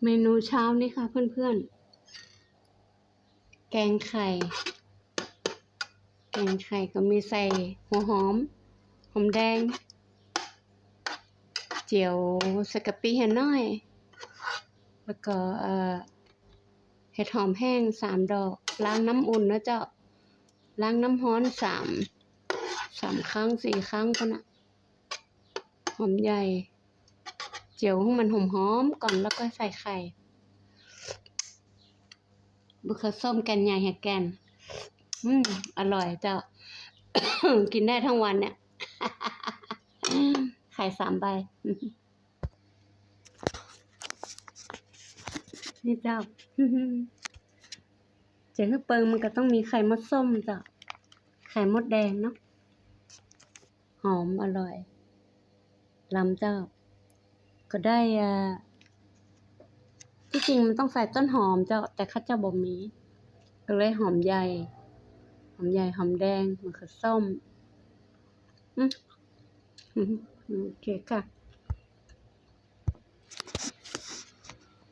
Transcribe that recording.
ເມນູເຊົ້ານີ້ຄ່ະເພື່ອນໆ ແກງໄຂ່ ແກງໄຂ່ກໍມີໃສ່ຫົວຫອມ ຫອມແດງ ຈຽວໃສ່ກະປິໃຫ້ໜ້ອຍ ແລ້ວກໍ ເອີ ເຫັດຫອມແຫ້ງສາມດອກ ລ້າງນ້ຳອຸ່ນເນາະເຈົ້າ ລ້າງນ້ຳຮ້ອນສາມ ສາມຄັ້ງ ສີ່ຄັ້ງພຸ້ນນະ ຫອມໃຫຍ່ ຈຽວໃຫ້ມັນຫອມໆກ່ອນ ແລ້ວກໍໃສ່ໄຂ່ ບັກເຂືອສົ້ມແກ່ນໃຫຍ່ໃຫ້ແກ່ນ ອືມ ອະລ່ອຍເຈົ້າ ກິນໄດ້ທັງວັນເນຍ ໄຂ່ສາມໃບ ນີ້ເຈົ້າ ຈະໃຫ້ເບິ່ງ ມັນກໍຕ້ອງມີໄຂ່ມົດສົ້ມເຈົ້າ ໄຂ່ມົດແດງເນາະ ຫອມອະລ່ອຍ ລຳເຈົ້າ ກໍໄດ້ ອາ ທີ່ຈິງມັນຕ້ອງໃສ່ຕົ້ນຫອມເຈົ້າ ແຕ່ເຂົາເຈົ້າບໍ່ມີ ກໍເລີຍຫອມໃຫຍ່ ຫອມໃຫຍ່ ຫອມແດງ ບັກເຂືອສົ້ມ ອື ໂອເຄຄ່ະ.